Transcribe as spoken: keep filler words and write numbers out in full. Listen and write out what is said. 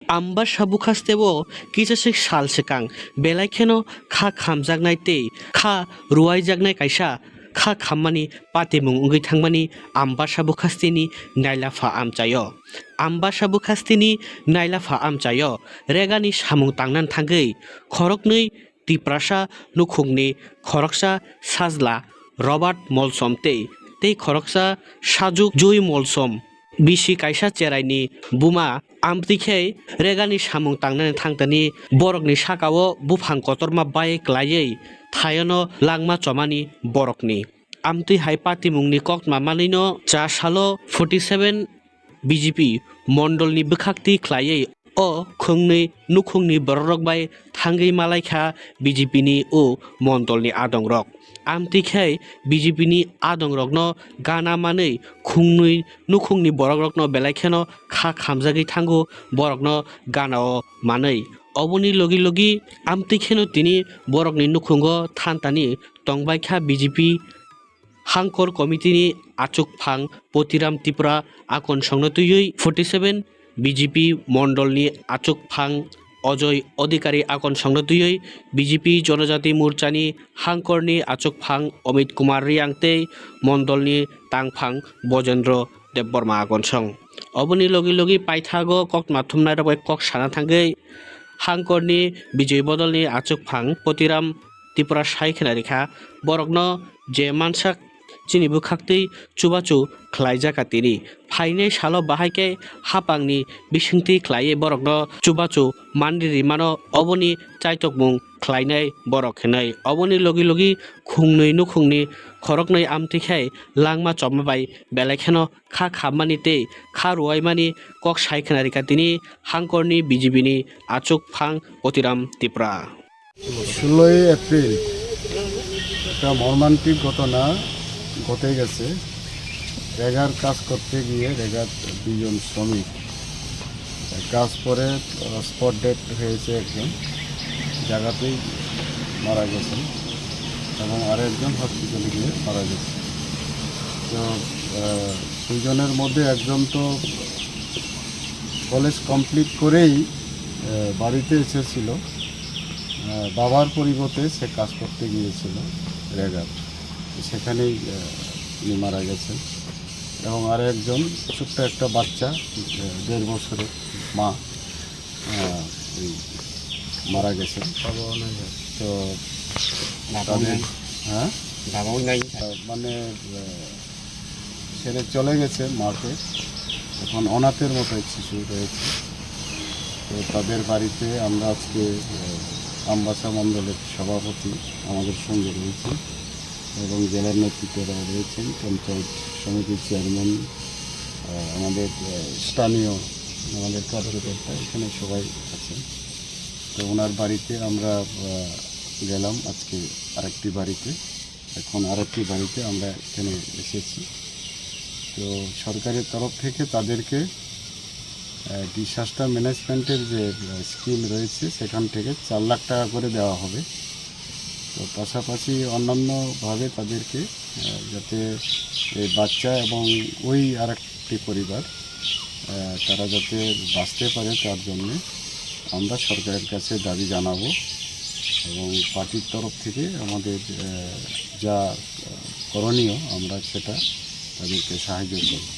Ambasa bukhasteo kisaswk sal swkang belai kheno kha khamjaknai tei kha ruwaijaknai kaisa kha khammani patimung wngwi thangmani Ambasa bukhasteni nailapha amchaio. Ambasa bukhasteni nailapha amchaio regani samung tangnani thangwi khoroknwi Tiprasa nukhungni khoroksa sajla Robert Molsom tei, tei khoroksa sajuk Jui Molsom. Bisi kaisa cheraini buma amtwi khe regani samung tangnani thangtani borokni sakao buphang kotorma bai klaiwi thaiono langma chomani borokni. Amtwi hai patimungni koktma manwino cha salo forty seven B J P mondolni bwkhaktwi khlaiwi o khwngnwi nukhungni bororok bai thangwi malaikha B J P ni o mondolni adongrok. Amtwi khe B J P ni adongrokno gana manwi khwngnwi nukhungni borokrokno belai kheno kha khamjagwi thango borokno ganao manwi. Oboni logi logi amtwi kheno tini borokni nukhungo thantani tongbaikha B J P Hangkor Committee ni achukphang Potiram Tripura akon songno twiwi forty seven B J P mondolni achukphang Ajoy Adhikari akon songno twiwi B J P Jonojati Morchani Hangkorni achukphang Amit Kumar Riang tei mondolni tangphang Bojendro Debbarma akon song. Oboni logi logi paithago koktma thumnairok bai kok sana thangwi Hangkorni Bijoy Bodolni achukphang Potiram Tripura sai khna rikha, borokno je mansak chini bwkhaktwi chubachu khlaijak tini. Phainai salo bahai khe hapangni bisingtwi khlaiwi borokno chubachu manri rimano, oboni chaitokmung khlainai borok hinwi. Oboni logi logi khungnwi nukhungni khoroknwi amtwi khai langma choma bai belai kheno kha khammani tei kha ruwaimani kok sai khna rikha tini Hangkorni B J P ni achukphang Potiram Tripura. ষোলোই এপ্রিল একটা মর্মান্তিক ঘটনা ঘটে গেছে। রেগার কাজ করতে গিয়ে রেগার দুইজন শ্রমিক কাজ পরে স্পট ডেড হয়েছে একজন, জায়গাতেই মারা গেছেন এবং আরেকজন হসপিটালে গিয়ে মারা গেছে। তো আহ, দুইজনের মধ্যে একজন তো কলেজ কমপ্লিট করেই আহ, বাড়িতে এসেছিল। আহ, বাবার পরিবর্তে সে কাজ করতে গিয়েছিল রেগার, তো সেখানেই আহ, উনি মারা গেছেন। এবং আর একজন ছোট্ট একটা বাচ্চা, আহ, দেড় বছরের মা, আহ, এই মারা গেছেন। তো বাবাও তাদের নাই। হ্যাঁ? বাবাও নাই। আহ, মানে আহ, ছেড়ে চলে গেছে মাকে। এখন অনাথের মতো এক শিশু রয়েছে। তো তাদের বাড়িতে আমরা আজকে, আহ, আমবাসা মণ্ডলের সভাপতি আমাদের সঙ্গে রয়েছেন এবং জেলার নেতৃত্বরা রয়েছেন, পঞ্চায়েত সমিতির চেয়ারম্যান, আহ, আমাদের, আহ, স্থানীয় আমাদের কার্যকর্তা এখানে সবাই আছেন। তো ওনার বাড়িতে আমরা, আহ, গেলাম আজকে আরেকটি বাড়িতে। এখন আরেকটি বাড়িতে আমরা এখানে এসেছি। তো সরকারের তরফ থেকে তাদেরকে, আহ, ডিজাস্টার ম্যানেজমেন্টের যে, আহ, স্কিম রয়েছে, সেখান থেকে চার লাখ টাকা করে দেওয়া হবে। তো পাশাপাশি অন্যান্যভাবে তাদেরকে, আহ, যাতে এই বাচ্চা এবং ওই আরেকটি পরিবার, আহ, তারা যাতে বাঁচতে পারে, তার জন্যে আমরা সরকারের কাছে দাবি জানাবো এবং পার্টির তরফ থেকে আমাদের, আহ, যা, আহ, করণীয়, আমরা সেটা তাদেরকে সাহায্য করব।